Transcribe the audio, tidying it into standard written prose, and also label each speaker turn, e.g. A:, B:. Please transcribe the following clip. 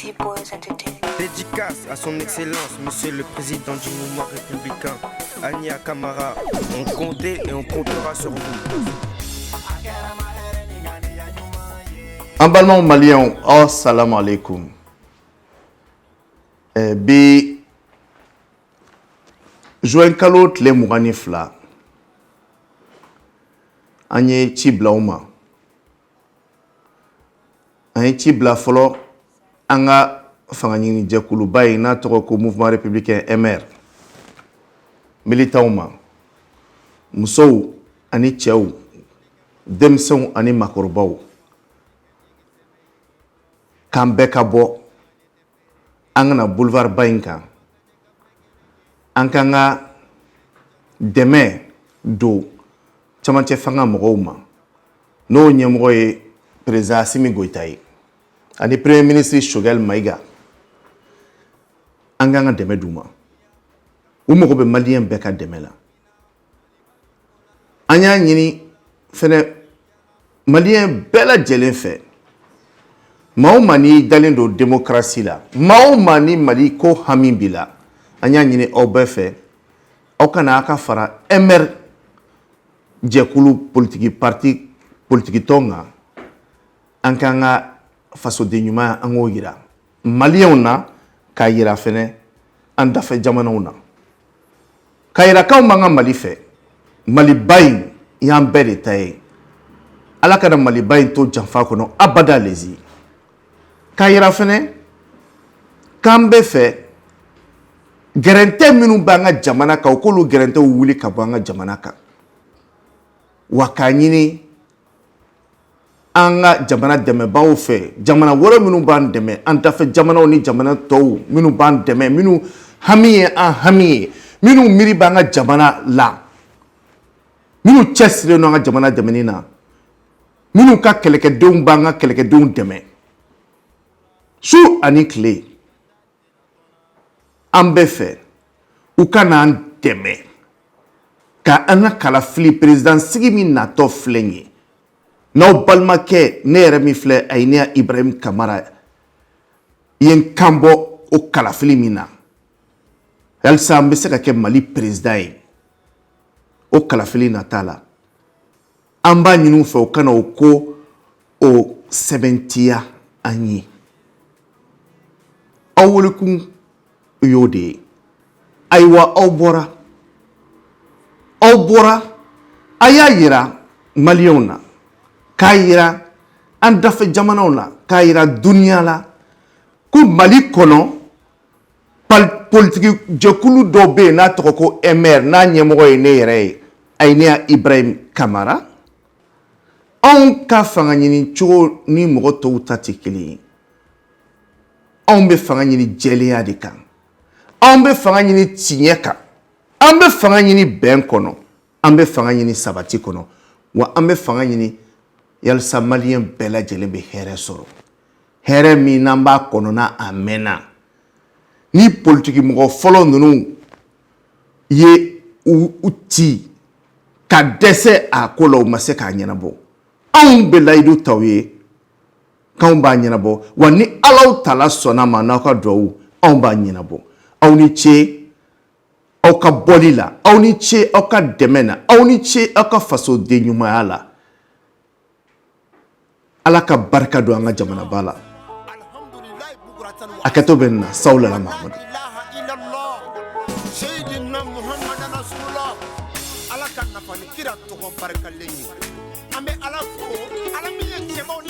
A: Easy Boys Entertainment.
B: Dédicace à son excellence, monsieur le président du mouvement républicain, Ania Kamara. On comptait et on comptera sur vous.
C: An balimaw maliyɛnw, aw salamu aleykum. Bi juin kalo tile 22, an ye ci bila aw ma. An ye ci bila fɔlɔ an ka fanga ɲinijɛkuluba ye n'a tɔgɔ ko Mouvement républicain MR militantw ma, musow ani cɛw, denmisɛnw ani maakɔrɔbaw, k'an bɛɛ ka bɔ an kana boulevard ba in kan, an k'an ka dɛmɛ don camancɛ fanga mɔgɔw ma, n'o ɲɛmɔgɔ ye président Assimi Goïta ye ani premier ministre Choguel Maïga. An k'an ka dɛmɛ d'u ma, u mago bɛ maliyɛn bɛɛ ka dɛmɛ la. An y'a ɲini fɛnɛ maliyɛn bɛɛ lajɛlen fɛ, maa o maa n'i dalen don démocratie la, maa o maa ni Mali ko hami b'i la, an y'a ɲini aw bɛɛ fɛ, aw kana aw ka fara MR jɛkulu politiki parti politiki tɔn kan. An k'an ka fasoden ɲuman, an k'o yira maliyɛnw na, k'a yira fɛnɛ an dafɛ jamanaw na, k'a yira k'anw b'an ka Mali fɛ. Maliba in y'an bɛɛ de ta ye. Ala kana Maliba in to janfa kɔnɔ abada lezi. K'a yira fɛnɛ k'an bɛ fɛ gɛrɛntɛ minnu b'an ka jamana kan, u k'olu gɛrɛntɛw wuli ka bɔ an ka jamana kan, wa k'a ɲini an ka jamana dɛmɛbaaw fɛ, jamana wɛrɛ minnu b'an dɛmɛ, an dafɛ jamanaw ni jamana tɔw minnu b'an dɛmɛ, minnu hami ye an hami ye, minnu miiri b'an ka jamana la, minnu cɛsirilen don an ka jamana dɛmɛni na, minnu ka kɛlɛkɛdenw b'an ka kɛlɛkɛdenw dɛmɛ su ani tile, an bɛ fɛ u ka n'an dɛmɛ ka an ka kalafili président sigi min natɔ filɛ nin ye, n'aw balimakɛ ne yɛrɛ min filɛ, Ayiniya Ibrahim Kamara ye n kan bɔ o kalafili min na, halisa an bɛ se ka kɛ Mali président ye o kalafili nata la, an b'a ɲini u fɛ u kana o ko o sɛbɛntiya an ye. Aw welekun y'o de ye. Ayiwa, aw bɔra, aw bɔra, a y'a yira maliyɛnw na, k'a yira an dafɛ jamanaw na, k'a yira duniya la ko Mali kɔnɔ politiki jɛkulu dɔ bɛ yen n'a tɔgɔ ko MR, n'a ɲɛmɔgɔ ye ne yɛrɛ ye, Ayiniya Ibrahim Kamara. Anw ka fanga ɲini cogo ni mɔgɔ tɔw ta tɛ kelen ye. Anw bɛ fanga ɲini jɛlenya de kan, anw bɛ fanga ɲini tiɲɛ kan, an bɛ fanga ɲini bɛn kɔnɔ, an bɛ fanga ɲini sabati kɔnɔ, wa an bɛ fanga ɲini yalisa maliyɛn bɛɛ lajɛlen bɛ hɛrɛ sɔrɔ, hɛrɛ min n'an b'a kɔnɔ n'a a mɛnna. Ni politiki mɔgɔ fɔlɔ ninnu ye u ci ka dɛsɛ a ko la, u ma se k'a ɲɛnabɔ, anw bɛ layidu t'aw ye k'anw b'a ɲɛnabɔ. Wa ni Alaw tala sɔnna ma, n'aw ka duwawu, anw b'a ɲɛnabɔ. Aw ni ce aw ka bɔli la, aw ni ce aw ka dɛmɛ na, aw ni ce aw ka fasoden ɲumanya la. Ala ka barika don an ka jamanaba la. A kɛtɔ bɛ nin na sawulala Mahamadu.
B: Ala ka nafa ni kira tɔgɔ barikalen ye. An bɛ Ala fo, Ala min ye cɛbaw